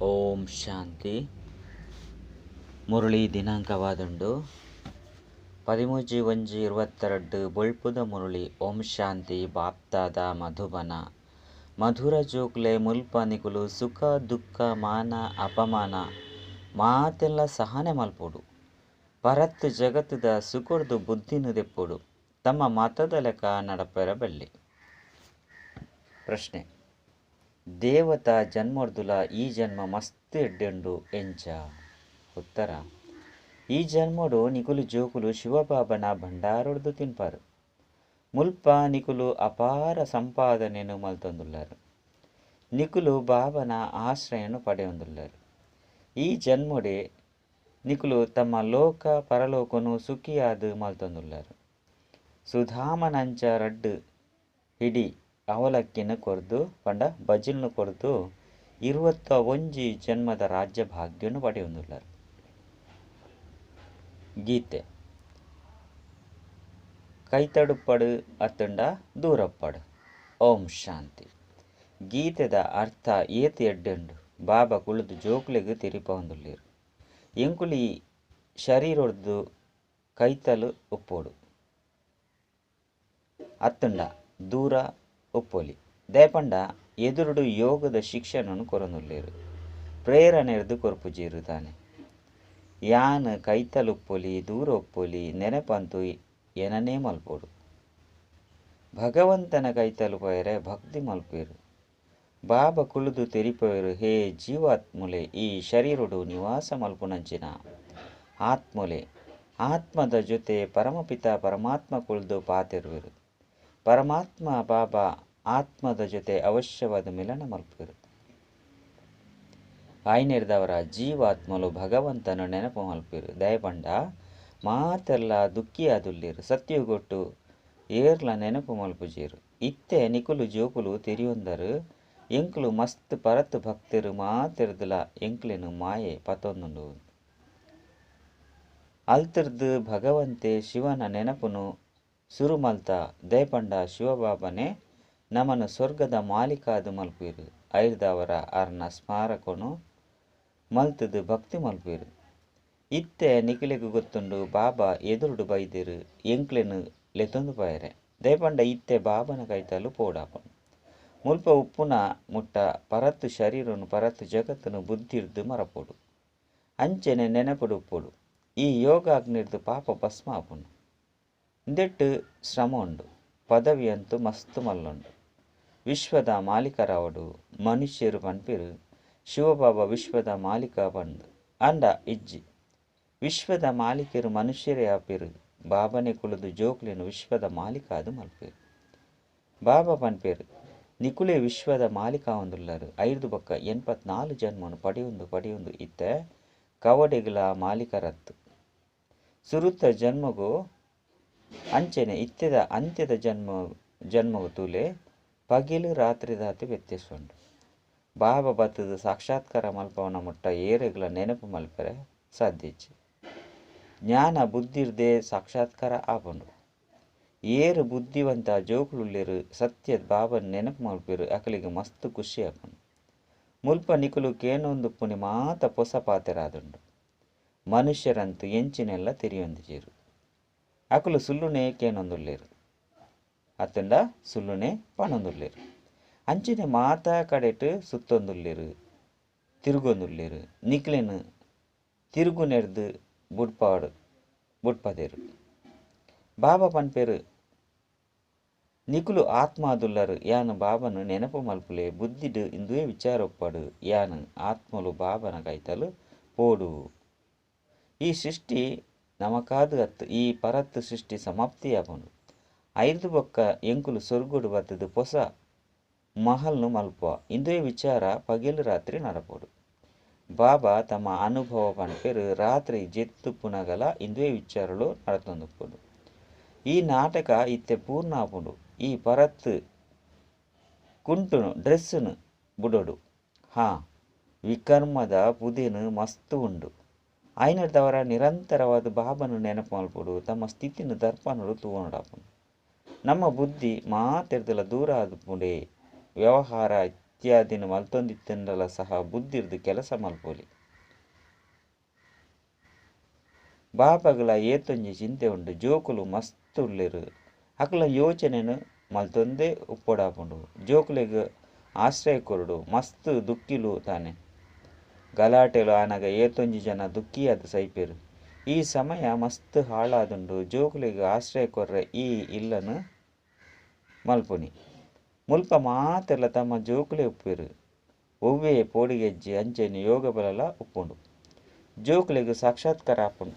ಓಂ ಶಾಂತಿ. ಮುರಳಿ ದಿನಾಂಕವಾದುಂಡು 13/1/22 ಬೊಳ್ಪುದ ಮುರಳಿ. ಓಂ ಶಾಂತಿ. ಬಾಪ್ತಾದ ಮಧುಬನ ಮಧುರ ಜೋಕ್ಲೆ ಮುಲ್ಪ ನಿಕುಲು ಸುಖ ದುಃಖ ಮಾನ ಅಪಮಾನ ಮಾತೆಲ್ಲ ಸಹನೆ ಮಲ್ಪೊಡು. ಪರತ್ ಜಗತ್ತದ ಸುಖರ್ದು ಬುದ್ಧಿನು ದೆಪ್ಪೊಡು. ತಮ್ಮ ಮತದ ಲೆಕ್ಕ ನಡಪೆರ ಬಲ್ಲಿ. ಪ್ರಶ್ನೆ: ದೇವತಾ ಜನ್ಮರ್ದುಲ ಈ ಜನ್ಮ ಮಸ್ತ್ ಎಡ್ಡೆಂಡು ಎಂಚ? ಉತ್ತರ: ಈ ಜನ್ಮಡು ನಿಕುಲು ಜೋಕುಲು ಶಿವಬಾಬನ ಭಂಡಾರೊಡ್ದು ತಿನ್ಪಾರು. ಮುಲ್ಪ ನಿಕುಲು ಅಪಾರ ಸಂಪಾದನೆನು ಮಲ್ತೊಂದುಲ್ಲರು. ನಿಕುಲು ಬಾಬನ ಆಶ್ರಯನು ಪಡೆಯೊಂದುಲ್ಲರು. ಈ ಜನ್ಮಡೆ ನಿಕುಲು ತಮ್ಮ ಲೋಕ ಪರಲೋಕನು ಸುಖಿಯಾದ ಮಲ್ತೊಂದುಲ್ಲರು. ಸುಧಾಮನಂಚ ರಡ್ಡು ಹಿಡಿ ಅವಲಕ್ಕಿನ ಕೊರ್ದು ಪಂಡ ಬಜಿಲ್ನು ಕೊರ್ದು 21 ಜನ್ಮದ ರಾಜ್ಯ ಭಾಗ್ಯನು ಪಡೆಯೊಂದುಲ್ಲರು. ಗೀತೆ ಕೈತಡುಪ್ಪಡು ಅತ್ತಂಡ ದೂರಪ್ಪಡು. ಓಂ ಶಾಂತಿ. ಗೀತೆದ ಅರ್ಥ ಏತ್ ಎಡ್ಡೆಂಡು ಬಾಬಾ ಕುಳಿದು ಜೋಕ್ಲೆಗ್ ತೆರಿಪೊಂದುಲ್ಲೆರ್. ಎಂಕುಲಿ ಶರೀರೊಡ್ದು ಕೈತಲು ಉಪ್ಪೊಡು ಅತ್ತಂಡ ದೂರ ಉಪ್ಪೊಲಿ. ದಯಪಂಡ ಎದುರುಡು ಯೋಗದ ಶಿಕ್ಷಣನು ಕೊರೊಂದುಲ್ಲೆರ್. ಪ್ರೇರಣೆರ್ದು ಕೊರ್ಪುಜೀರು ತಾನೆ. ಯಾನ್ ಕೈತಲುಪ್ಪೊಲಿ ದೂರ ಉಪ್ಪೊಲಿ ನೆನಪಂತು ಎನನೇ ಮಲ್ಪೊಡು. ಭಗವಂತನ ಕೈತಲು ಪೋಯರೆ ಭಕ್ತಿ ಮಲ್ಪೇರು. ಬಾಬಾ ಕುಳಿದು ತೆರಿಪೋಯರು, ಹೇ ಜೀವಾತ್ಮುಲೆ, ಈ ಶರೀರೊಡು ನಿವಾಸ ಮಲ್ಪುನಂಚಿನ ಆತ್ಮೊಲೆ ಆತ್ಮದ ಜೊತೆ ಪರಮಪಿತ ಪರಮಾತ್ಮ ಕುಳಿದು ಪಾತೆರುವೆರು. ಪರಮಾತ್ಮ ಬಾಬಾ ಆತ್ಮದ ಜೊತೆ ಅವಶ್ಯವಾದ ಮಿಲನ ಮಲ್ಪೇರು. ಆಯ್ನೆರ್ದವರ ಜೀವಾತ್ಮಲು ಭಗವಂತನ ನೆನಪು ಮಲ್ಪೇರು. ದಯಪಂಡ ಮಾತೆಲ್ಲ ದುಃಖಿಯಾದುಲ್ಲೇರು. ಸತ್ಯುಗೊಟ್ಟು ಏರ್ಲ ನೆನಪು ಮಲ್ಪುಜೇರು. ಇತ್ತೆ ನಿಕುಲು ಜೋಕುಲು ತೆರಿಯೊಂದರು. ಎಂಕುಲು ಮಸ್ತ್ ಪರತ್ ಭಕ್ತರು ಮಾತೆರ್ದಲ ಎಂಕ್ಲೆನು ಮಾಯೆ ಪತೊಂದುಂಡು. ಅಲ್ತರ್ದು ಭಗವಂತೆ ಶಿವನ ನೆನಪುನು ಸುರುಮಲ್ತ. ದಯಪಂಡ ಶಿವಬಾಬನೆ ನಮನ ಸ್ವರ್ಗದ ಮಾಲೀಕಾದ ಮಲ್ಪೇರು. ಐರ್ದವರ ಅರ್ನ ಸ್ಮಾರಕನು ಮಲ್ತದು ಭಕ್ತಿ ಮಲ್ಪೇರು. ಇತ್ತೆ ನಿಕುಲೆಗ್ ಗೊತ್ತುಂಡು ಬಾಬಾ ಎದುರುಡು ಬೈದೇರು ಎಂಕ್ಲೆನು ಲೆತೊಂದು ಪೋಯರೆ. ದಯಪಂಡ ಇತ್ತೆ ಬಾಬನ ಕೈತಲು ಪೋಡಾಪುಂಡು. ಮುಲ್ಪ ಉಪ್ಪುನ ಮುಟ್ಟ ಪರತ್ ಶರೀರನು ಪರತ್ ಜಗತ್ತನು ಬುದ್ಧಿರ್ದು ಮರಪೊಡು. ಅಂಚೆನೆ ನೆನಪುಡು ಉಪ್ಪೊಡು. ಈ ಯೋಗಾಗ್ನಿರ್ದು ಪಾಪ ಭಸ್ಮ ಆಪುಂಡು. ಇಂದೆಟ್ಟು ಶ್ರಮ ಉಂಡು. ಪದವಿಯಂತೂ ಮಸ್ತ್ ಮಲ್ಲುಂಡು. ವಿಶ್ವದ ಮಾಲೀಕರಾವಡು ಮನುಷ್ಯರು ಪನ್ಪೇರು ಶಿವಬಾಬಾ ವಿಶ್ವದ ಮಾಲೀಕ ಪಂದು. ಅಂಡ ಇಜ್ಜಿ ವಿಶ್ವದ ಮಾಲೀಕರು ಮನುಷ್ಯರೇ ಆಪೇರು. ಬಾಬನೆ ಕುಳಿದು ಜೋಕ್ಲೆನು ವಿಶ್ವದ ಮಾಲೀಕ ಅದು ಮಲ್ಪೇರು. ಬಾಬಾ ಪನ್ಪೇರು ನಿಕುಲೆ ವಿಶ್ವದ ಮಾಲೀಕ ಒಂದುಲ್ಲರು. 5 ಬೊಕ್ಕ 84 ಜನ್ಮನು ಪಡೆಯೊಂದು ಪಡೆಯೊಂದು ಇತ್ತೆ ಕವಡೆಗಳ ಮಾಲೀಕರತ್ತು. ಸುರುತ್ತ ಜನ್ಮಗು ಅಂಚೆನೆ ಇತ್ತೆದ ಅಂತ್ಯದ ಜನ್ಮಗು ತೂಲೆ ಪಗಿಲು ರಾತ್ರಿ ದಾತು ವ್ಯತ್ಯಾಸ ಉಂಡು. ಬಾಬಾ ಬತ್ತದ ಸಾಕ್ಷಾತ್ಕಾರ ಮಲ್ಪವನ ಮುಟ್ಟ ಏರೆಗಳ ನೆನಪು ಮಲ್ಪರೆ ಸಾಧ್ಯ. ಜ್ಞಾನ ಬುದ್ಧಿರ್ದೇ ಸಾಕ್ಷಾತ್ಕಾರ ಆಪುಂಡು. ಏರು ಬುದ್ಧಿವಂತ ಜೋಕುಲುಲ್ಲೆರು ಸತ್ಯದ ಬಾಬನ ನೆನಪು ಮಲ್ಪೇರು. ಅಕಲಿಗೆ ಮಸ್ತ್ ಖುಷಿ ಆಪುಂಡು. ಮುಲ್ಪ ನಿಕುಲು ಕೇನೊಂದುಪ್ಪುನಿ ಮಾತ ಪೊಸ ಪಾತೆರಾದುಂಡು. ಮನುಷ್ಯರಂತೂ ಎಂಚಿನೆಲ್ಲ ತೆರಿಯೊಂದಿಜೆರು. ಅಕುಲು ಸುಳ್ಳುನೇ ಕೇನೊಂದುಲ್ಲೆರು ಅತ್ತಂಡ ಸುಳ್ಳುನೇ ಪಣೊಂದುಲ್ಲೆರು. ಅಂಚಿನ ಮಾತಾ ಕಡೆಟ್ ಸುತ್ತೊಂದುಲ್ಲೆರು ತಿರುಗೊಂದುಲ್ಲೆರು. ನಿಕ್ಲೆನು ತಿರುಗುನೆರ್ದು ಬುಡ್ಪದೇರು. ಬಾಬಾ ಪನ್ಪೇರು ನಿಕುಲು ಆತ್ಮಾದುಲ್ಲರು. ಯಾನು ಬಾಬನು ನೆನಪು ಮಲ್ಪುಲೆ. ಬುದ್ಧಿಡು ಇಂದುವೇ ವಿಚಾರ ಒಪ್ಪಡು. ಯಾನು ಆತ್ಮಲು ಬಾಬನ ಕೈತಲು ಪೋಡು. ಈ ಸೃಷ್ಟಿ ನಮಕಾದು ಅತ್ತು. ಈ ಪರತ್ ಸೃಷ್ಟಿ ಸಮಾಪ್ತಿಯಾಪುಂಡು. 5 ಬೊಕ್ಕ ಎಂಕುಲು ಸ್ವರ್ಗುಡು ಬತ್ತದು ಪೊಸ ಮಹಲ್ನು ಮಲ್ಪುವ. ಇಂದುವೇ ವಿಚಾರ ಪಗೆಲು ರಾತ್ರಿ ನಡಪೋಡು. ಬಾಬಾ ತಮ್ಮ ಅನುಭವ ಪನ್ಪೇರು. ರಾತ್ರಿ ಜೆತ್ತುಪ್ಪುನಗಲ ಇಂದುವೇ ವಿಚಾರಲು ನಡತೊಂದುಪ್ಪುಂಡು. ಈ ನಾಟಕ ಇತ್ತೆ ಪೂರ್ಣ ಆಪುಂಡು. ಈ ಪರತ್ ಕುಂಟುನು ಡ್ರೆಸ್ಸುನು ಬುಡೋಡು. ಹಾ ವಿಕರ್ಮದ ಪುದೆನು ಮಸ್ತ್ ಉಂಡು. ಆಯ್ನದವರ ನಿರಂತರವಾದ ಬಾಬನು ನೆನಪು ಮಲ್ಪೊಡು. ತಮ್ಮ ಸ್ಥಿತಿನ ದರ್ಪಣಡು ತೂವೊಂಡಾಪುಂಡು. ನಮ್ಮ ಬುದ್ಧಿ ಮಾತೆರ್ದಲ ದೂರ ಆದುಪ್ಪುಂಡೆ. ವ್ಯವಹಾರ ಇತ್ಯಾದಿನ ಮಲ್ತೊಂದಿತ್ತಂಡಲ ಸಹ ಬುದ್ಧಿರ್ದು ಕೆಲಸ ಮಲ್ಪೊಲಿ. ಬಾಬಗಲ ಏತೊಂಜಿ ಚಿಂತೆ ಉಂಡು. ಜೋಕುಲು ಮಸ್ತ್ ಉಲ್ಲೆರ್. ಅಕಲ್ನ ಯೋಚನೆನು ಮಲ್ತೊಂದೇ ಉಪ್ಪೊಡಾಪುಂಡು. ಜೋಕುಲೆಗ್ ಆಶ್ರಯ ಕೊರಡು ಮಸ್ತ್ ದುಃಖಿಲು ತಾನೆ. ಗಲಾಟೆಲು ಆನಗ ಏತೊಂಜಿ ಜನ ದುಃಖಿಯಾದ್ ಸೈಪೆರು. ಈ ಸಮಯ ಮಸ್ತ್ ಹಾಳಾದುಂಡು. ಜೋಕುಲೆಗ್ ಆಶ್ರಯ ಕೊರ್ರೆ ಈ ಇಲ್ಲನು ಮಲ್ಪುನಿ. ಮುಲ್ಪ ಮಾತೆರ್ಲ ತಮ್ಮ ಜೋಕುಲೇ ಉಪ್ಪುವೆರು. ಒವ್ವೇ ಪೋಡಿಗೆಜ್ಜಿ ಅಂಚೆನೆ ಯೋಗ ಬಲಲ ಉಪ್ಪುಂಡು. ಜೋಕುಲೆಗ್ ಸಾಕ್ಷಾತ್ಕಾರ ಆಪುಂಡು.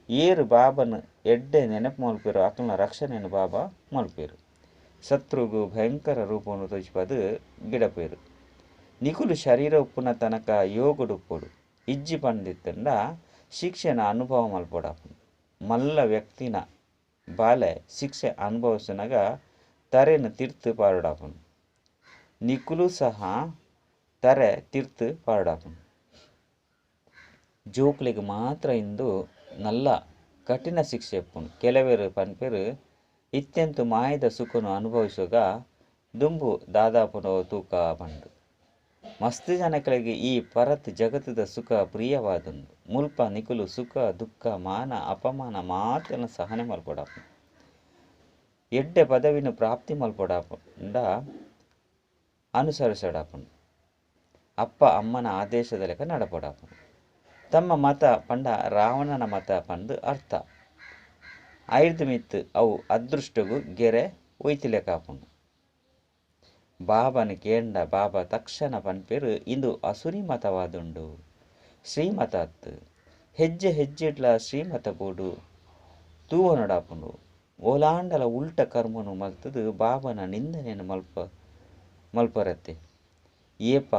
ಏರು ಬಾಬನ ಎಡ್ಡೆ ನೆನಪು ಮಲ್ಪೆರು ಅಕಲ್ನ ರಕ್ಷಣೆಯನ್ನು ಬಾಬಾ ಮಲ್ಪೆರು. ಶತ್ರುಗು ಭಯಂಕರ ರೂಪವನ್ನು ತೋಜಿಪದು ಗಿಡಪೇರು. ನಿಕುಲು ಶರೀರ ಉಪ್ಪುನ ತನಕ ಯೋಗಡುಪ್ಪೊಡು. ಇಜ್ಜಿ ಪಂದಿತ್ತಂಡ ಶಿಕ್ಷೆನ ಅನುಭವ ಮಲ್ಪೊಡಾಪುಂಡು. ಮಲ್ಲ ವ್ಯಕ್ತಿನ ಬಾಲೆ ಶಿಕ್ಷೆ ಅನುಭವಿಸುನಗ ತರೆನು ತಿರ್ತು ಪಾರೊಡಾಪುಂಡು. ನಿಕುಲು ಸಹ ತರೆ ತಿರ್ತು ಪಾರೊಡಾಪುಂಡು. ಜೋಕುಲೆಗ್ ಮಾತ್ರ ಇಂದು ನಲ್ಲ ಕಠಿಣ ಶಿಕ್ಷೆ ಉಪ್ಪುಂಡು. ಕೆಲವೆರು ಪನ್ಪೆರು ಇತ್ಯಂತು ಮಾಯದ ಸುಖನು ಅನುಭವಿಸುವಾಗ ದುಂಬು ದಾದಾಪುಂಡು ತೂಕ ಪಂಡು. ಮಸ್ತ್ ಜನಕಲೆಗ್ ಈ ಪರತ್ ಜಗತ್ತದ ಸುಖ ಪ್ರಿಯವಾದುಂಡು. ಮುಲ್ಪ ನಿಕುಲು ಸುಖ ದುಃಖ ಮಾನ ಅಪಮಾನ ಮಾತೆಲ್ಲ ಸಹನೆ ಮಲ್ಪೊಡಾಪುಂಡು. ಎಡ್ಡೆ ಪದವಿನ ಪ್ರಾಪ್ತಿ ಮಲ್ಪೊಡಾಪುಂಡ ಅನುಸರಿಸೊಡಾಪುಂಡು. ಅಪ್ಪ ಅಮ್ಮನ ಆದೇಶದ ಲೆಕ್ಕ ನಡಪೊಡಾಪುಂಡು. ತಮ್ಮ ಮತ ಪಂಡ ರಾವಣನ ಮತ ಪಂದು ಅರ್ಥ. ಐರ್ದು ಮಿತ್ತು ಅವು ಅದೃಷ್ಟಗು ಗೆರೆ ಒಯ್ತಿಲೆಕಾಪುಂಡು. ಬಾಬನ ಕೇಂಡ ಬಾಬಾ ತಕ್ಷಣ ಪನ್ಪೆರು ಇಂದು ಅಸುರಿ ಮತವಾದುಂಡು, ಶ್ರೀಮತ ಅತ್ತು. ಹೆಜ್ಜೆ ಹೆಜ್ಜೆಡ್ಲ ಶ್ರೀಮತ ಬೋಡು ತೂವನೊಡಾಪುಂಡು. ಓಲಾಂಡಲ ಉಲ್ಟ ಕರ್ಮನು ಮಲ್ತದು ಬಾಬನ ನಿಂದನೆಯನ್ನು ಮಲ್ಪರತ್ತೆ. ಏಪ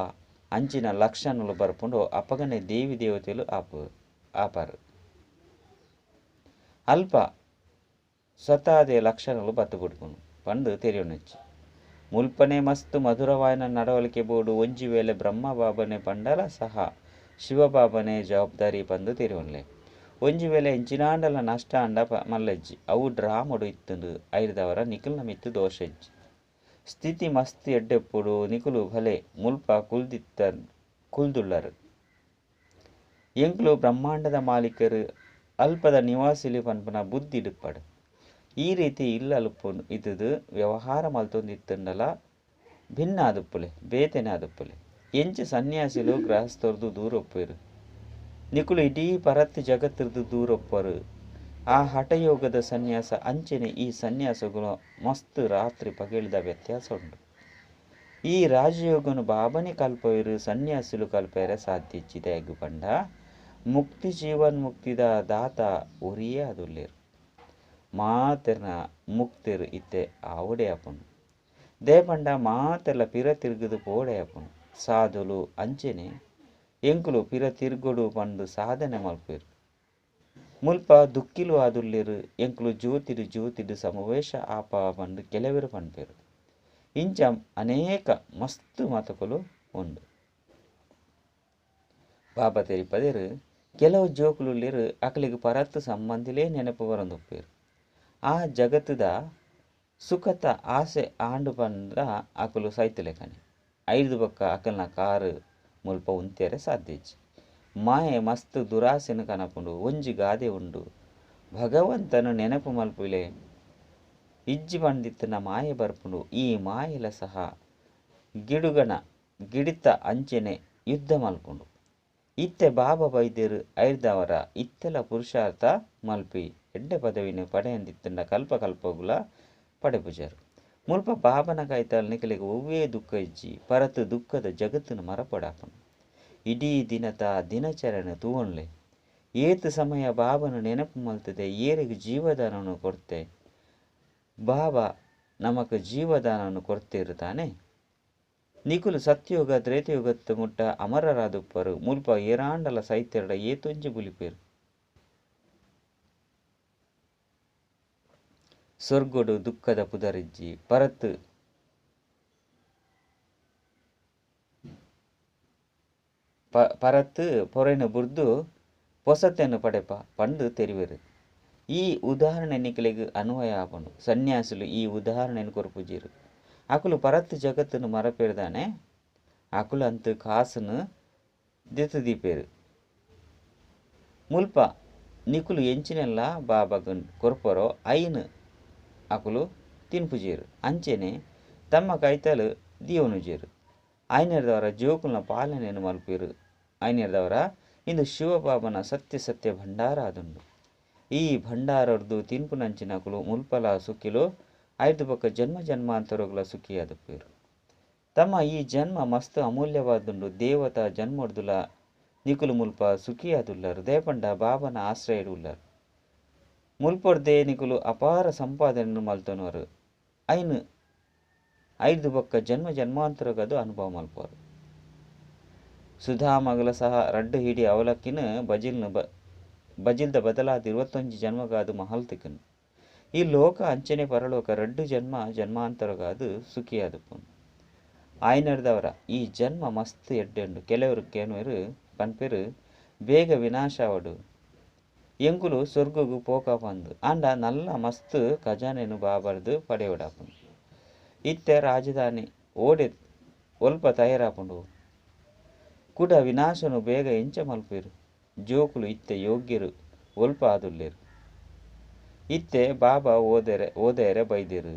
ಅಂಚಿನ ಲಕ್ಷಣಲು ಬರ್ಪುಂಡು ಅಪಗನೆ ದೇವಿ ದೇವತೆಲು ಆಪರು. ಅಲ್ಪ ಸ್ವತಃದೇ ಲಕ್ಷಣಲು ಬತ್ತು ಬಿಡ್ಪುಂಡು ಪಂದು ತೆರಿಯೊನೊಚ್ಚಿ. ಮುಲ್ಪನೆ ಮಸ್ತ್ ಮಧುರವಾಯಿನ ನಡವಳಿಕೆ ಬೋಡು. ಒಂಜಿ ವೇಳೆ ಬ್ರಹ್ಮ ಬಾಬನೆ ಪಂಡಲ ಸಹ ಶಿವಬಾಬನೆ ಜವಾಬ್ದಾರಿ ಪಂದು ತೆರಿಯೊನ್ಲೆ. ಒಂಜಿ ವೇಳೆ ಎಂಚಿನಾಂಡಲ ನಷ್ಟ ಅಂಡ ಮಲ್ಲಜ್ಜಿ ಅವು ಡ್ರಾಮಡು ಇತ್ತುಂಡು. ಐರ್ದವರ ನಿಕುಲ್ನ ಮಿತ್ತು ದೋಷಜ್ಜಿ. ಸ್ಥಿತಿ ಮಸ್ತ್ ಎಡ್ಡೆಪ್ಪುಡು. ನಿಕುಲು ಭಲೆ ಮುಲ್ಪ ಕುಲ್ದುಳ್ಳರು. ಎಂಕ್ಲು ಬ್ರಹ್ಮಾಂಡದ ಮಾಲೀಕರು ಅಲ್ಪದ ನಿವಾಸಿಲು ಪನ್ಪುನ ಬುದ್ಧಿಡುಪ್ಪಡು. ಈ ರೀತಿ ಇಲ್ಲಲುಪ್ಪು ಇತ್ತದು ವ್ಯವಹಾರ ಮಲ್ತೊಂದಿತ್ತಂಡಲ ಭಿನ್ನ ಆದುಪ್ಪುಲೆ ಬೇತೆನೆ ಆದುಪ್ಪುಲೆ. ಎಂಚ ಸನ್ಯಾಸಿಲು ಗೃಹಸ್ಥರ್ದು ದೂರೊಪ್ಪೇರು. ನಿಕುಲು ಇಡೀ ಪರತ್ ಜಗತ್ತಿರ್ದು ದೂರೊಪ್ಪರು. ಆ ಹಠಯೋಗದ ಸನ್ಯಾಸ ಅಂಚೆನೆ ಈ ಸನ್ಯಾಸಗಳು ಮಸ್ತ್ ರಾತ್ರಿ ಪಗೆಲ್ದ ವ್ಯತ್ಯಾಸ ಉಂಡು. ಈ ರಾಜಯೋಗನು ಬಾಬನೆ ಕಲ್ಪವೇರು ಸನ್ಯಾಸಿಲು ಕಲ್ಪೇರೆ ಸಾಧ್ಯ ಇಚ್ಚಿದೆ ಪಂಡ ಮುಕ್ತಿ ಜೀವನ್ ಮುಕ್ತಿದ ದಾತ ಒರಿಯೇ ಆದುಲ್ಲೇರು. ಮಾತೆರ್ನ ಮುಕ್ತಿರು ಇತ್ತೆ ಆವಡೆ ಆಪುಂಡು. ದೇಪಂಡ ಮಾತೆಲ್ಲ ಪಿರ ತಿರುಗುದು ಪೋಡೆ ಆಪುಂಡು. ಸಾಧುಲು ಅಂಚೆನೆ ಎಂಕುಲು ಪಿರ ತಿರುಗೋಡು ಪಂಡು ಸಾಧನೆ ಮಲ್ಪೇರು. ಮುಲ್ಪ ದುಕ್ಕಿಲು ಆದುಲ್ಲೇರು. ಎಂಕುಲು ಜ್ಯೋತಿಡು ಜ್ಯೋತಿಡು ಸಮವೇಶ ಆಪ ಪಂಡು ಕೆಲವರು ಪನ್ಪೇರು. ಇಂಚ ಅನೇಕ ಮಸ್ತ್ ಮತಕುಲು ಉಂಡು. ಬಾಬಾ ತೆರಿಪದೇರು ಕೆಲವು ಜೋಕುಲುಲ್ಲೇರು ಅಕಲಿಗೆ ಪರತ್ತು ಸಂಬಂಧಿಲೇ ನೆನಪು ಬರಂದುಪ್ಪೇರು. ಆ ಜಗತ್ತದ ಸುಖತ ಆಸೆ ಆಂಡು ಪಂಡ ಅಕಲು ಸೈತುಲೆಕನೆ. ಐದು ಬೊಕ್ಕ ಅಕಲ್ನ ಕಾರು ಮುಲ್ಪ ಉಂತೇರೆ ಸಾಧ್ಯ ಇಜ್ಜಿ. ಮಾಯೆ ಮಸ್ತ್ ದುರಾಸೆನು ಕನಪುಂಡು. ಒಂಜಿ ಗಾದೆ ಉಂಡು, ಭಗವಂತನು ನೆನಪು ಮಲ್ಪುಲೆ ಇಜ್ಜಿ ಪಂಡಿತ್ತನ ಮಾಯೆ ಬರ್ಪುಂಡು. ಈ ಮಾಯೆಲ ಸಹ ಗಿಡುಗಣ ಗಿಡಿತ ಅಂಚೆನೆ ಯುದ್ಧ ಮಲ್ಪುಂಡು. ಇತ್ತೆ ಬಾಬಾ ಬೈದ್ಯರು ಐರ್ದವರ ಇತ್ತೆಲ ಪುರುಷಾರ್ಥ ಮಲ್ಪಿ ಎಡ್ಡೆ ಪದವಿನ ಪಡೆಯಂದಿತ್ತಂಡ ಕಲ್ಪ ಕಲ್ಪಗುಲ ಪಡೆಪುಜರು. ಮುಲ್ಪ ಬಾಬನ ಕಾಯ್ತಾಲ್ ನಿಕಲಿಗೆ ಒವ್ವೇ ದುಃಖ ಇಜ್ಜಿ. ಪರತು ದುಃಖದ ಜಗತ್ತನ್ನು ಮರಪಡಾಪುಂಡು. ಇಡೀ ದಿನತ ದಿನಚರಣೆ ತೂವೊನ್ಲೆ. ಏತು ಸಮಯ ಬಾಬನು ನೆನಪು ಮಲ್ತದೆ ಏರಿಗೆ ಜೀವದಾನವನ್ನು ಕೊಡ್ತೆ. ಬಾಬಾ ನಮಕ್ ಜೀವದಾನವನ್ನು ಕೊಡ್ತೇರು ತಾನೆ. ನಿಕುಲು ಸತ್ಯಯುಗ ತ್ರೇತಯುಗತ್ತ ಮುಟ್ಟ ಅಮರರಾದುಪ್ಪರು. ಮುಲ್ಪ ಏರಾಂಡಲ ಸೈತೆರಡ ಏತೊಂಜಿ ಬುಲಿಪೇರು. ಸ್ವರ್ಗೋಡು ದುಃಖದ ಪುದರಿಜ್ಜಿ. ಪರತು ಪರತ್ತು ಪೊರೆನು ಬುರ್ದು ಪೊಸತೆನು ಪಡೆಪ ಪಂಡು ತೆರಿವೆರು. ಈ ಉದಾಹರಣೆ ನಿಕಲಿಗೆ ಅನ್ವಯ ಆಪುಂಡು. ಸನ್ಯಾಸಿಲು ಈ ಉದಾಹರಣೆಯನ್ನು ಕೊರ್ಪುಜೀರು. ಅಕುಲು ಪರತ್ ಜಗತ್ತನ್ನು ಮರಪೇರ್ದಾನೆ ಅಕುಲು ಅಂತು ಕಾಸುನು ದೆತ್ತು ದೀಪೇರು. ಮುಲ್ಪ ನಿಕುಲು ಎಂಚಿನೆಲ್ಲ ಬಾಬಾಗ ಕೊರ್ಪರೋ ಐನು ಅಕುಲು ತಿನ್ಪುಜೇರು ಅಂಚೆನೆ ತಮ್ಮ ಕೈತಲು ದೀವನುಜೇರು. ಐನೆರ್ದವರ ಜೋಕುಲ್ನ ಪಾಲನೆಯನ್ನು ಮಲ್ಪೇರು. ಐನೆರ್ದವರ ಇಂದು ಶಿವಬಾಬನ ಸತ್ಯ ಸತ್ಯ ಭಂಡಾರ ಆದುಂಡು. ಈ ಭಂಡಾರರ್ದು ತಿನ್ಪುನಂಚಿನಕುಲು ಮುಲ್ಪಲ ಸುಖಿಲು ಐದು ಬೊಕ್ಕ ಜನ್ಮ ಜನ್ಮಾಂತರಗಳ ಸುಖಿಯಾದುಪ್ಪೇರು. ತಮ್ಮ ಈ ಜನ್ಮ ಮಸ್ತ್ ಅಮೂಲ್ಯವಾದುಂಡು. ದೇವತಾ ಜನ್ಮೊಡ್ದುಲ ನಿಕುಲು ಮುಲ್ಪ ಸುಖಿಯಾದುಲ್ಲರು. ದಯಪಂಡ ಬಾಬನ ಆಶ್ರಯಡು ಉಲ್ಲರು. ಮುಲ್ಪೊರ್ದೆ ನಿಕುಲು ಅಪಾರ ಸಂಪಾದನೆಯನ್ನು ಮಲ್ತೊನುವರು. ಐನು ಐದು ಬೊಕ್ಕ ಜನ್ಮ ಜನ್ಮಾಂತರಗದು ಅನುಭವ ಮಲ್ಪವರು. ಸುಧಾಮಗಲ ಸಹ ರಡ್ಡು ಹಿಡಿ ಅವಲಕ್ಕಿನ ಬಜಿಲ್ನ ಬಜಿಲ್ದ ಬದಲಾದ 21 ಜನ್ಮಗಾದು ಮಹಲ್ ತಿಕ್ಕನು. ಈ ಲೋಕ ಅಂಚನೆ ಪರಲೋಕ ರಡ್ಡು ಜನ್ಮ ಜನ್ಮಾಂತರಗಾದು ಸುಖಿಯಾದುಪ್ಪನು. ಆಯ್ನರ್ದವರ ಈ ಜನ್ಮ ಮಸ್ತ್ ಎಡ್ಡೆಂಡು. ಕೆಲವರು ಕೇನುವರು ಪನ್ಪೆರು ಬೇಗ ವಿನಾಶ ಅವಡು ಎಂಕುಲು ಸ್ವರ್ಗಗು ಪೋಕ ಪಂದು ಆಂಡ ನಲ್ಲ ಮಸ್ತ್ ಖಜಾನೆನು ಬಾಬರ್ದು ಪಡೆಯೋಡಾಪುಂಡು. ಇತ್ತೆ ರಾಜಧಾನಿ ಓಡೆ ಒಲ್ಪ ತಯಾರಾಪುಂಡು. ಕುಡ ವಿನಾಶನು ಬೇಗ ಎಂಚ ಮಲ್ಪೇರು. ಜೋಕುಲು ಇತ್ತೆ ಯೋಗ್ಯರು ಒಲ್ಪ ಆದುಲ್ಲೇರು. ಇತ್ತೆ ಬಾಬಾ ಓದೇರೆ ಬೈದೇರು.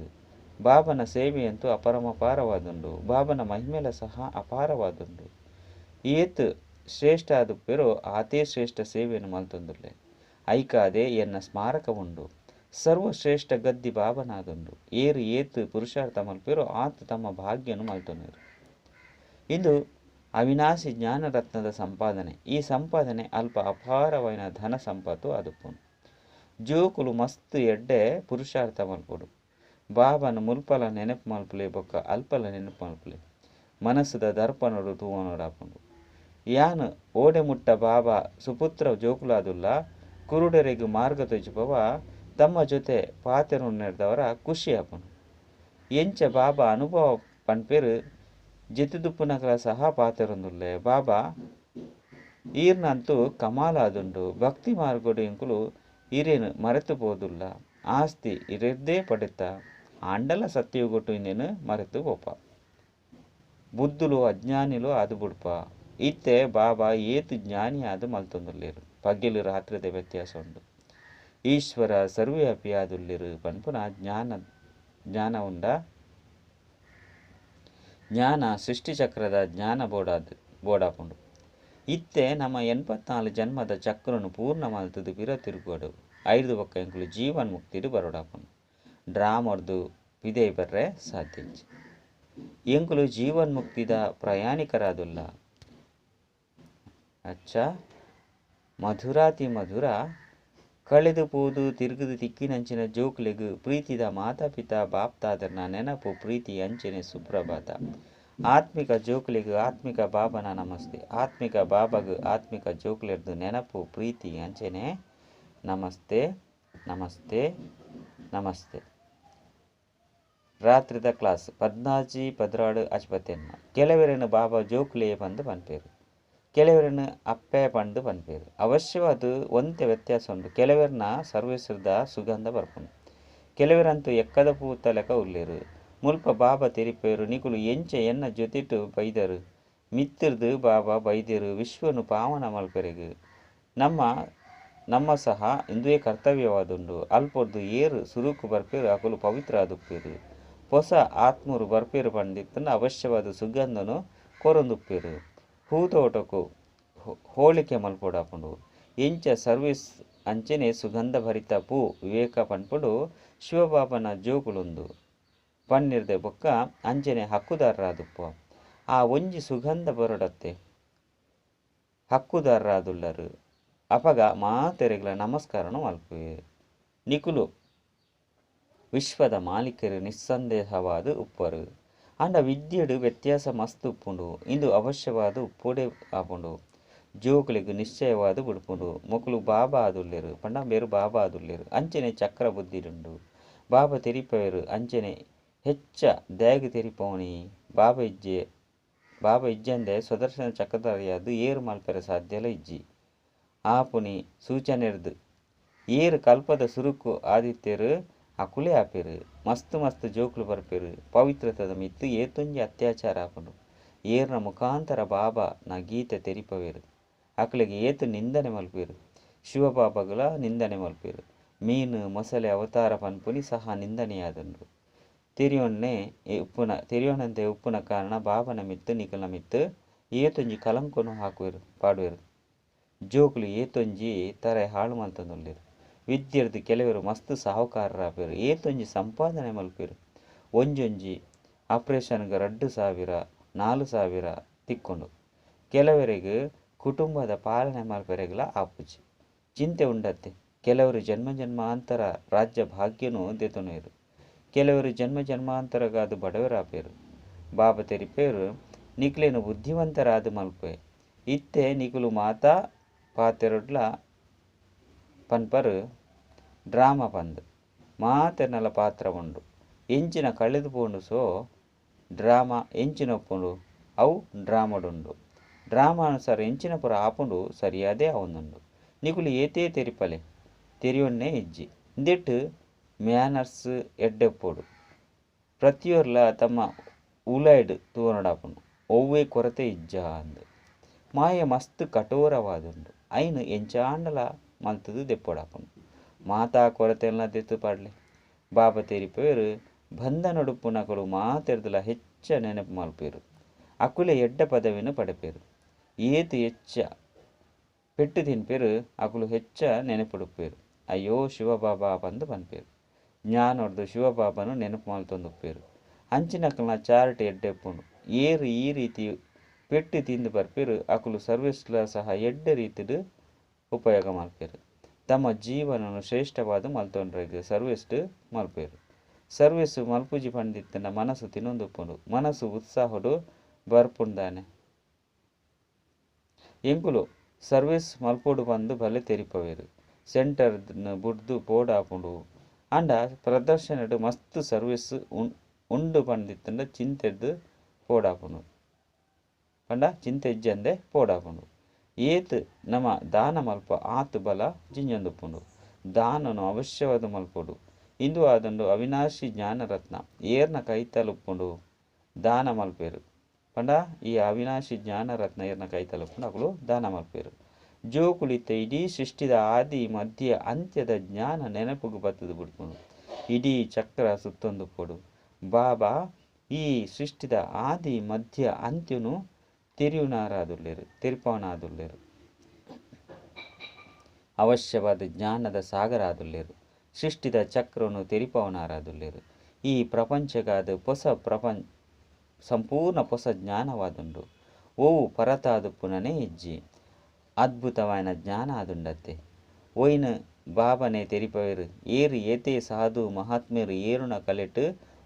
ಬಾಬನ ಸೇವೆಯಂತೂ ಅಪರಮಪಾರವಾದುಂಡು. ಬಾಬನ ಮಹಿಮೆಲ ಸಹ ಅಪಾರವಾದುಂಡು. ಏತ್ ಶ್ರೇಷ್ಠ ಆದುಪ್ಪೇರೋ ಆತೇ ಶ್ರೇಷ್ಠ ಸೇವೆಯನ್ನು ಮಲ್ತೊಂದುಲ್ಲೆ. ಐಕಾದೆ ಎನ್ನ ಸ್ಮಾರಕ ಉಂಡು. ಸರ್ವಶ್ರೇಷ್ಠ ಗದ್ದಿ ಬಾಬನಾದುಂಡು. ಏರು ಏತ್ ಪುರುಷಾರ್ಥ ಮಲ್ಪೇರೋ ಆತ ತಮ್ಮ ಭಾಗ್ಯನು ಮಲ್ತೊನೇರು. ಇಂದು ಅವಿನಾಶಿ ಜ್ಞಾನರತ್ನದ ಸಂಪಾದನೆ. ಈ ಸಂಪಾದನೆ ಅಲ್ಪ ಅಪಾರವಾದ ಧನ ಸಂಪತ್ತು ಆದುಪ್ಪುಂಡು. ಜೋಕುಲು ಮಸ್ತ್ ಎಡ್ಡೆ ಪುರುಷಾರ್ಥ ಮಲ್ಪೊಡು. ಬಾಬನ ಮುಲ್ಪಲ ನೆನಪು ಮಲ್ಪುಲೆ ಬೊಕ್ಕ ಅಲ್ಪಲ ನೆನಪು ಮಲ್ಪುಲೆ. ಮನಸ್ಸುದ ದರ್ಪಣೋಡು ತೂವನೋಡಾಪುಂಡು. ಯಾನು ಓಡೆ ಮುಟ್ಟ ಬಾಬಾ ಸುಪುತ್ರ ಜೋಕುಲಾದುಲ್ಲ ಕುರುಡರೆಗು ಮಾರ್ಗ ತೊಜಿಪವ ತಮ್ಮ ಜೊತೆ ಪಾತೆರುನೆರ್ದವರ ಖುಷಿ ಆಪುಂಡು. ಎಂಚ ಬಾಬಾ ಅನುಭವ ಪನ್ಪೇರು ಜೆತ್ತುದುಪ್ಪುನಕಲ ಸಹ ಪಾತೆರೊಂದುಲ್ಲೆ. ಬಾಬಾ ಈರ್ನಂತೂ ಕಮಾಲಾದುಂಡು. ಭಕ್ತಿ ಮಾರ್ಗಡು ಎಂಕುಲು ಇರೇನು ಮರೆತು ಪೋದುಲ್ಲ. ಆಸ್ತಿ ಇರೆದ್ದೇ ಪಡೆತ ಆಂಡಲ ಸತ್ಯಗೊಟ್ಟು ಇಂದೇನು ಮರೆತು ಪೋಪ. ಬುದ್ಧುಲು ಅಜ್ಞಾನಿಲು ಆದು ಬುಡ್ಪ. ಇತ್ತೆ ಬಾಬಾ ಏತು ಜ್ಞಾನಿ ಆದು ಮಲ್ತೊಂದುಲ್ಲೇರು. ಪಗೆಲು ರಾತ್ರಿದ ವ್ಯತ್ಯಾಸ ಉಂಡು. ಈಶ್ವರ ಸರ್ವವ್ಯಾಪಿ ಆದುಲ್ಲೇರು ಪನ್ಪುನ ಜ್ಞಾನ ಜ್ಞಾನ ಉಂಡ. ಜ್ಞಾನ ಸೃಷ್ಟಿಚಕ್ರದ ಜ್ಞಾನ ಬೋಡಾಪುಂಡು. ಇತ್ತೆ ನಮ್ಮ 84 ಜನ್ಮದ ಚಕ್ರನು ಪೂರ್ಣ ಮಲ್ತದು ಪಿರ ತಿರುಗೋಡು. ಐದು ಬೊಕ್ಕ ಎಂಕುಲು ಜೀವನ್ ಮುಕ್ತಿಡು ಬರೋಡಾಪುಂಡು. ಡ್ರಾಮರ್ದು ಪಿದೆ ಬರ್ರೆ ಸಾಧ್ಯ. ಎಂಕುಲು ಜೀವನ್ ಮುಕ್ತಿದ ಪ್ರಯಾಣಿಕರಾದುಲ್ಲ. ಅಚ್ಚ ಮಧುರಾತಿ ಮಧುರ ಕಳೆದು ಪೋದು ತಿರುಗುದು ತಿಕ್ಕಿನಂಚಿನ ಜೋಕ್ಲೆಗು ಪ್ರೀತಿದ ಮಾತಾ ಪಿತಾ ಬಾಪ್ತಾದರ್ನ ನೆನಪು ಪ್ರೀತಿ ಅಂಚನೆ ಸುಪ್ರಭಾತ. ಆತ್ಮಿಕ ಜೋಕ್ಲೆಗು ಆತ್ಮಿಕ ಬಾಬನ ನಮಸ್ತೆ. ಆತ್ಮಿಕ ಬಾಬಾಗು ಆತ್ಮಿಕ ಜೋಕ್ಲೆರ್ದು ನೆನಪು ಪ್ರೀತಿ ಅಂಚನೆ ನಮಸ್ತೆ ನಮಸ್ತೆ ನಮಸ್ತೆ. ರಾತ್ರಿದ ಕ್ಲಾಸ್ 14 16 ಅಚ್ಪತ್ತೆನ್ನ. ಕೆಲವರನ್ನು ಬಾಬಾ ಜೋಕ್ಲೆ ಬಂದು ಪನ್ಪೇರು, ಕೆಲವರನ್ನು ಅಪ್ಪೆ ಪಂದು ಪನ್ಪೇರು. ಅವಶ್ಯವಾದ ಒಂತೆ ವ್ಯತ್ಯಾಸ ಉಂಟು. ಕೆಲವರನ್ನ ಸರ್ವಿಸ್ದ ಸುಗಂಧ ಬರ್ಪುಂಡು, ಕೆಲವರಂತೂ ಎಕ್ಕದ ಪೂತ ಲೆಕ್ಕ ಉಲ್ಲೇರು. ಮುಲ್ಪ ಬಾಬಾ ತೆರಿಪೇರು ನಿಕುಲು ಎಂಚ ಎನ್ನ ಜೊತೆಟು ಬೈದರು ಮಿತ್ತಿರ್ದು ಬಾಬಾ ಬೈದರು ವಿಶ್ವನು ಪಾವನ ಮಲ್ಪೆರೆಗು ನಮ್ಮ ನಮ್ಮ ಸಹ ಇಂದುವೇ ಕರ್ತವ್ಯವಾದುಂಡು. ಅಲ್ಪೊರ್ದು ಏರು ಸುರುಕು ಬರ್ಪೇರು ಅಕುಲು ಪವಿತ್ರ ಆದುಪ್ಪೇರು. ಹೊಸ ಆತ್ಮರು ಬರ್ಪೇರು ಪಂಡಿತ್ತನ ಅವಶ್ಯವಾದ ಸುಗಂಧನು ಕೊರೊಂದುಪ್ಪೇರು. ಹೂತೋಟಕು ಹೋಳಿಕೆ ಮಲ್ಪೊಡಾಪುಂಡು. ಎಂಚ ಸರ್ವಿಸ್ ಅಂಚನೆ ಸುಗಂಧ ಭರಿತ ಪೂ ವಿವೇಕ ಪನ್ಪುಂಡು ಶಿವಬಾಬನ ಜೋಕುಲುಂದು ಪನ್ನಿರ್ದೆ ಬೊಕ್ಕ ಅಂಚನೆ ಹಕ್ಕುದಾರರಾದುಪ್ಪ. ಆ ಒಂಜಿ ಸುಗಂಧ ಬರಡತ್ತೆ ಹಕ್ಕುದಾರರಾದುಲ್ಲರು. ಅಪಗ ಮಾತೆರೆಗ್ಲ ನಮಸ್ಕಾರನು ಮಲ್ಪುವೆ. ನಿಕುಲು ವಿಶ್ವದ ಮಾಲೀಕರು ನಿಸ್ಸಂದೇಹವಾದ ಉಪ್ಪರು. ಆಂಡ ವಿದ್ಯೆಡು ವ್ಯತ್ಯಾಸ ಮಸ್ತ್ ಉಪ್ಪುಂಡು. ಇಂದು ಅವಶ್ಯವಾದ ಉಪ್ಪುಡೆ ಆಪುಂಡು. ಜೋಕುಲೆಗ್ ನಿಶ್ಚಯವಾದ ಬುಡ್ಪುಂಡು. ಮೊಕುಲು ಬಾಬಾ ಆದುಲ್ಲೇರು ಪಂಡ ಬೇರು ಬಾಬಾ ಆದುಲ್ಲೇರು. ಅಂಚನೆ ಚಕ್ರ ಬುದ್ಧಿಡುಂಡು. ಬಾಬಾ ತೆರಿಪವೇರು ಅಂಚನೆ ಹೆಚ್ಚ ದ್ಯಾಗ್ ತೆರಿಪವನಿ. ಬಾಬಾ ಇಜ್ಜೆ ಬಾಬಾ ಇಜ್ಜಂದೆ ಸ್ವದರ್ಶನ ಚಕ್ರಧಾರಿಯಾದ ಏರು ಮಲ್ಪೆರೆ ಸಾಧ್ಯಲ ಇಜ್ಜಿ. ಆಪುನಿ ಸೂಚನೆರ್ದು ಏರು ಕಲ್ಪದ ಸುರುಕು ಆದಿತ್ಯರು ಅಕುಲೇ ಆಪೆರ್. ಮಸ್ತ್ ಮಸ್ತ್ ಜೋಕುಲು ಬರ್ಪೆರ್. ಪವಿತ್ರತದ ಮಿತ್ತ್ ಏತೊಂಜಿ ಅತ್ಯಾಚಾರ ಆಪುಂಡು. ಏರ್ನ ಮುಖಾಂತರ ಬಾಬಾ ನ ಗೀತೆ ತೆರಿಪವೆರ್. ಅಕ್ಲೆಗ್ ಏತ್ ನಿಂದನೆ ಮಲ್ಪುವೆರ್. ಶಿವಬಾಬಾಗುಲ ನಿಂದನೆ ಮಲ್ಪುವೆರ್. ಮೀನು ಮೊಸಳೆ ಅವತಾರ ಪನ್ಪುನಿ ಸಹ ನಿಂದನೆಯಾದುಂಡು. ತೆರಿಯೊನ್ನೆ ಉಪ್ಪುನ ತೆರಿಯೊನಂತೆ ಉಪ್ಪುನ ಕಾರಣ ಬಾಬನ ಮಿತ್ತ್ ನಿಕಲ್ನ ಮಿತ್ತ್ ಏತೊಂಜಿ ಕಲಂಕನು ಹಾಕುವೆರ್ ಪಾಡುವೆರ್. ಜೋಕುಲು ಏತೊಂಜಿ ತರೆ ಹಾಳು ಮಲ್ತೊಂದುಲ್ಲೆರ್. ವಿದ್ಯೆರ್ದ್ ಕೆಲವರು ಮಸ್ತ್ ಸಾಹುಕಾರರಾಪೆರ್. ಏತೊಂಜಿ ಸಂಪಾದನೆ ಮಲ್ಪೆರ್. ಒಂಜೊಂಜಿ ಆಪರೇಷನ್ಗ್ 2000 4000 ತಿಕ್ಕುಂಡು. ಕೆಲವರೆಗ್ ಕುಟುಂಬದ ಪಾಲನೆ ಮಲ್ಪೆರೆಗ್ಲಾ ಆಪುಜಿ. ಚಿಂತೆ ಉಂಡತ್ತೆ. ಕೆಲವರು ಜನ್ಮ ಜನ್ಮಾಂತರ ರಾಜ್ಯ ಭಾಗ್ಯನು ದೆತೊನುವೆರ್. ಕೆಲವರು ಜನ್ಮ ಜನ್ಮಾಂತರಗಾದ್ ಬಡವರಾಪೆರ್. ಬಾಬಾ ತೆರಿಪೆರ್ ನಿಕ್ಲೆನ್ ಬುದ್ಧಿವಂತರಾದ್ ಮಲ್ಪೆ. ಇತ್ತೆ ನಿಕುಲು ಮಾತಾ ಪಾತೆರೊಡ್ಲ ಪನ್ಪರ್ ಡ್ರಾಮಾ ಪಂದ್. ಮಾತೆರ್ನಲ ಪಾತ್ರ ಉಂಡು. ಎಂಚಿನ ಕಳೆದು ಪೋಂಡು ಸೋ ಡ್ರಾಮಾ ಎಂಚಿನ ಉಪ್ಪುಂಡು ಅವು ಡ್ರಾಮಾಡುಂಡು. ಡ್ರಾಮಾನುಸಾರ ಎಂಚಿನ ಪೂರ ಆಪುಂಡು ಸರಿಯಾದೇ ಆವೊಂದುಂಡು. ನಿಕುಲು ಏತೇ ತೆರಿಪಲೆ ತೆರಿಯೊನ್ನೇ ಇಜ್ಜಿ. ಇಂದೆಟ್ ಮ್ಯಾನರ್ಸ್ ಎಡ್ಡೆ ಉಪ್ಪೊಡು. ಪ್ರತಿಯೊರ್ಲ ತಮ್ಮ ಉಲೈಡ್ ತೂವೊನೊಡಾಪುಂಡು. ಒವ್ವೇ ಕೊರತೆ ಇಜ್ಜಾ ಅಂದ್. ಮಾಯೆ ಮಸ್ತ್ ಕಠೋರವಾದುಂಡು. ಐನ್ ಎಂಚಾಂಡಲ ಮಲ್ತುದು ದೆಪ್ಪೊಡಾಪುಂಡು. ಮಾತಾ ಕೊರತೆನ್ಲ ದೆತ್ತ್ ಪಾಡ್ಲೆ. ಬಾಬಾ ತೆರಿಪೆರ್ ಬಂಧನೊಡುಪ್ಪುನಕುಲು ಮಾತೆರ್ದಲ ಹೆಚ್ಚ ನೆನಪು ಮಲ್ಪುವೆರ್. ಅಕುಲೇ ಎಡ್ಡೆ ಪದವಿನ್ ಪಡೆಪೆರ್. ಏತ್ ಹೆಚ್ಚ ಪೆಟ್ಟು ತಿನ್ಪೆರ್ ಅಕುಲು ಹೆಚ್ಚ ನೆನಪುಡುಪ್ಪೆರ್. ಅಯ್ಯೋ ಶಿವಬಾಬಾ ಪಂದ್ ಪನ್ಪೆರ್. ಜ್ಞಾನೊರ್ದು ಶಿವಬಾಬಾನು ನೆನಪು ಮಲ್ತೊಂದುಪ್ಪೆರ್. ಅಂಚಿನಕಲ್ನ ಚಾರ್ಟ್ ಎಡ್ಡೆ ಉಪ್ಪುಂಡು. ಏರ್ ಈ ರೀತಿ ಪೆಟ್ಟು ತಿಂದು ಬರ್ಪೆರ್ ಅಕುಲು ಸರ್ವಿಸ್ಲ ಸಹ ಎಡ್ಡೆ ರೀತಿಡ್ ಉಪಯೋಗ ಮಲ್ಪೆರ್. ತಮ್ಮ ಜೀವನನು ಶ್ರೇಷ್ಠವಾದ್ ಮಲ್ತೊನ್ರೆಗ್ ಸರ್ವಿಸ್ಡ್ ಮಲ್ಪೆರ್. ಸರ್ವಿಸ್ ಮಲ್ಪುಜಿ ಪಂದಿತ್ತುಂಡ ಮನಸ್ಸು ತಿನೊಂದುಪ್ಪುಂಡು. ಮನಸ್ಸು ಉತ್ಸಾಹೊಡು ಬರ್ಪುಂಡು ದಾನೆ. ಎಂಕುಲು ಸರ್ವಿಸ್ ಮಲ್ಪೊಡು ಪಂದ್ ಬಲೆ ತೆರಿಪವೆರ್. ಸೆಂಟರ್ ಬುಡ್ದು ಪೋಡಾಪುಂಡು. ಆಂಡ ಪ್ರದರ್ಶನಡ್ ಮಸ್ತ್ ಸರ್ವಿಸ್ ಉಂಡು ಪಂದಿತ್ತುಂಡ ಚಿಂತೆರ್ದ್ ಪೋಡಾಪುಂಡು. ಪಂಡ ಚಿಂತೆ ಇಜ್ಜಂದೆ ಪೋಡಾಪುಂಡು. ಏತ್ ನಮ ದಾನ ಮಲ್ಪ ಆತ್ ಬಲ ಜಿಂಜೊಂದುಪ್ಪುಂಡು. ದಾನನು ಅವಶ್ಯವಾದ್ ಮಲ್ಪೊಡು. ಇಂದು ಆದುಂಡು ಅವಿನಾಶಿ ಜ್ಞಾನರತ್ನ. ಏರ್ನ ಕೈತಲುಪ್ಪುಂಡು ದಾನ ಮಲ್ಪೆರ್. ಪಂಡ ಈ ಅವಿನಾಶಿ ಜ್ಞಾನರತ್ನ ಏರ್ನ ಕೈತಲುಪ್ಪುಂಡು ಅಕುಲು ದಾನ ಮಲ್ಪೆರ್. ಜೋಕುಲು ಇತ್ತೆ ಇಡೀ ಸೃಷ್ಟಿದ ಆದಿ ಮಧ್ಯ ಅಂತ್ಯದ ಜ್ಞಾನ ನೆನಪುಗು ಬತ್ತುದು ಬುಡ್ಪುಂಡು. ಇಡೀ ಚಕ್ರ ಸುತ್ತೊಂದುಪ್ಪೊಡು. ಬಾಬಾ ಈ ಸೃಷ್ಟಿದ ಆದಿ ಮಧ್ಯ ಅಂತ್ಯನು ತೆರಿಯುನಾರಾದುಲ್ಲೆರ್, ತೆರಿಪಾವನಾದುಲ್ಲೆರ್. ಅವಶ್ಯವಾದ ಜ್ಞಾನದ ಸಾಗರ ಆದುಲ್ಲೆರ್. ಸೃಷ್ಟಿದ ಚಕ್ರನು ತೆರಿಪಾವನಾರಾದುಲ್ಲೆರ್. ಈ ಪ್ರಪಂಚಗಾದ ಪೊಸ ಪ್ರಪಂಚ ಸಂಪೂರ್ಣ ಪೊಸ ಜ್ಞಾನವಾದುಂಡು. ಒವು ಪರತಾದುಪ್ಪುನನೇ ಇಜ್ಜಿ. ಅದ್ಭುತವಾಯಿನ ಜ್ಞಾನ ಆದುಂಡತ್ತೆ. ಒಯ್ನ್ ಬಾಬನೆ ತೆರಿಪವೆರ್. ಏರ್ ಏತೇ ಸಾಧು ಮಹಾತ್ಮೆರ್ ಏರುನ ಕಲೆಟ್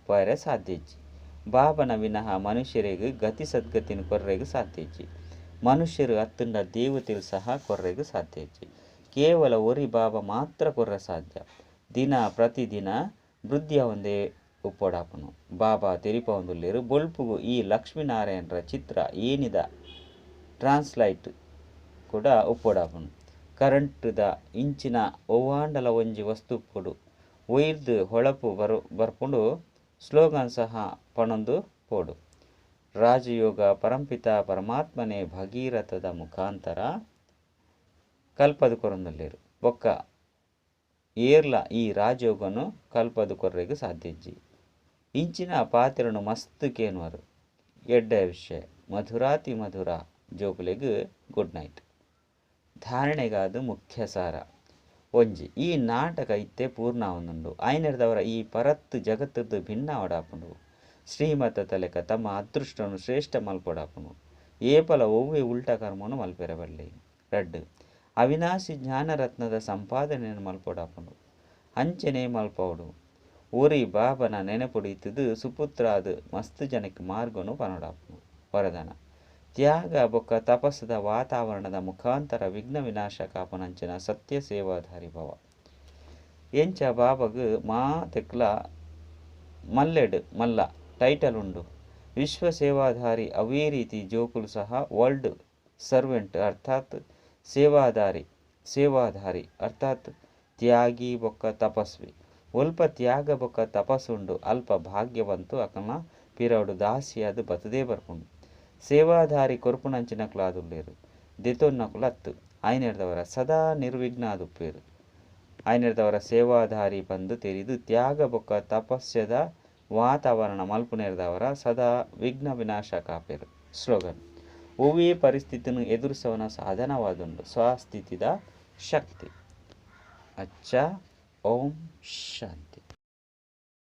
ಪೋಯರೆ ಸಾಧ್ಯ ಇಜ್ಜಿ. ಬಾಬನ ವಿನಃ ಮನುಷ್ಯರಿಗೆ ಗತಿ ಸದ್ಗತಿನ ಕೊರ್ರೆಗ್ ಸಾಧ್ಯ ಇಜ್ಜಿ. ಮನುಷ್ಯರು ಅತ್ತುಂಡ ದೇವತೆಲು ಸಹ ಕೊರ್ರೆಗ್ ಸಾಧ್ಯ ಇಜ್ಜಿ. ಕೇವಲ ಒರಿ ಬಾಬಾ ಮಾತ್ರ ಕೊರ್ರೆ ಸಾಧ್ಯ. ದಿನ ಪ್ರತಿದಿನ ವೃದ್ಧಿಯಾವಂದೇ ಉಪ್ಪೊಡಾಪುನು. ಬಾಬಾ ತೆರಿಪವೊಂದುಲ್ಲೆರ್. ಬೊಲ್ಪುಗು ಈ ಲಕ್ಷ್ಮೀನಾರಾಯಣರ ಚಿತ್ರ ಏನಿದ ಟ್ರಾನ್ಸ್ಲೈಟ್ ಕೂಡ ಉಪ್ಪೊಡಾಪುನು. ಕರೆಂಟ್ದ ಇಂಚಿನ ಒವ್ವಾಂಡಲ ಒಂಜಿ ವಸ್ತು ಉಪ್ಪೊಡು. ಒಯ್ರ್ದ್ ಹೊಳಪು ಬರ್ಪುಂಡು ಸ್ಲೋಗನ್ ಸಹ ಪನೊಂದು ಪೋಡು. ರಾಜಯೋಗ ಪರಂಪಿತ ಪರಮಾತ್ಮನೇ ಭಗೀರಥದ ಮುಖಾಂತರ ಕಲ್ಪದ ಕೊರೊಂದುಲ್ಲೆರ್. ಬೊಕ್ಕ ಏರ್ಲ ಈ ರಾಜಯೋಗನು ಕಲ್ಪದ ಕೊರ್ರೆಗ್ ಸಾಧ್ಯ ಇಜ್ಜಿ. ಇಂಚಿನ ಪಾತೆರನು ಮಸ್ತ್ ಕೇನುವರು. ಎಡ್ಡೆ ವಿಷಯ. ಮಧುರಾತಿ ಮಧುರ ಜೋಕುಲೆಗ್ ಗುಡ್ ನೈಟ್. ಧಾರಣೆಗಾದ್ ಮುಖ್ಯ ಸಾರ. ಒಂಜಿ ಈ ನಾಟಕ ಇತ್ತೆ ಪೂರ್ಣ ಆವೊಂದುಂಡು. ಐನೆರ್ದವರ ಈ ಪರತ್ ಜಗತ್ತುರ್ದು ಭಿನ್ನ ಆವಡಾಪುಂಡು. ಶ್ರೀಮತ ತಲೆಕ ತಮ್ಮ ಅದೃಷ್ಟನು ಶ್ರೇಷ್ಠ ಮಲ್ಪೊಡಾಪುಂಡು. ಏಪಲ ಒವ್ವೇ ಉಲ್ಟಾ ಕರ್ಮನು ಮಲ್ಪೆರೆ ಬಲ್ಲಿ. ರಡ್ಡ್ ಅವಿನಾಶಿ ಜ್ಞಾನರತ್ನದ ಸಂಪಾದನೆಯನ್ನು ಮಲ್ಪೊಡಾಪುಂಡು. ಅಂಚನೆ ಮಲ್ಪವೊಡು. ಒರಿ ಬಾಬನ ನೆನಪುಡು ಇತ್ತುದು ಸುಪುತ್ರಾದ್ ಮಸ್ತ್ ಜನಕ್ಕೆ ಮಾರ್ಗನು ಪನೊಡಾಪುಂಡು. ವರದಾನ ತ್ಯಾಗ ಬೊಕ್ಕ ತಪಸ್ಸುದ ವಾತಾವರಣದ ಮುಖಾಂತರ ವಿಘ್ನ ವಿನಾಶಕ ಆಪುನಂಚಿನ ಸತ್ಯ ಸೇವಾಧಾರಿ ಭವ. ಎಂಚ ಬಾಬಾಗ್ ಮಾತೆಕ್ಲ ಮಲ್ಲೆಡ್ ಮಲ್ಲ ಟೈಟಲ್ ಉಂಡು. ವಿಶ್ವ ಸೇವಾಧಾರಿ ಅವೇ ರೀತಿ ಜೋಕುಲು ಸಹ ವರ್ಲ್ಡ್ ಸರ್ವೆಂಟ್ ಅರ್ಥಾತ್ ಸೇವಾಧಾರಿ ಸೇವಾಧಾರಿ ಅರ್ಥಾತ್ ತ್ಯಾಗಿ ಬೊಕ್ಕ ತಪಸ್ವಿ. ಒಲ್ಪ ತ್ಯಾಗ ಬೊಕ್ಕ ತಪಸ್ಸು ಉಂಡು ಅಲ್ಪ ಭಾಗ್ಯವಂತು ಅಕಲ್ನ ಪಿರವುಡು ದಾಸಿಯಾದ್ ಬತ್ತ್ದೇ ಬರ್ಪುಂಡು. ಸೇವಾಧಾರಿ ಕೊರ್ಪುನಂಚಿನಕುಲಾದುಲ್ಲೆರ್ ದೆತೊನ್ನಕುಲು ಅತ್ತ್. ಆಯಿನೆಡ್ದಾವರ ಸದಾ ನಿರ್ವಿಘ್ನ ಆದುಪ್ಪುವೆರ್. ಆಯಿನೆಡ್ದಾವರ ಸೇವಾಧಾರಿ ಪಂದ್ ತೆರಿದ್ ತ್ಯಾಗ ಬೊಕ್ಕ ತಪಸ್ಯದ ವಾತಾವರಣ ಮಲ್ಪುನೆಡ್ದಾವರ ಸದಾ ವಿಘ್ನ ವಿನಾಶಕ ಆಪೆರ್. ಸ್ಲೋಗನ್ ಒವ್ವೇ ಪರಿಸ್ಥಿತಿನ್ ಎದುರಿಸವನ ಸಾಧನವಾದುಂಡು ಸ್ವಸ್ಥಿತಿದ ಶಕ್ತಿ. ಅಚ್ಚ, ಓಂ ಶಾಂತಿ.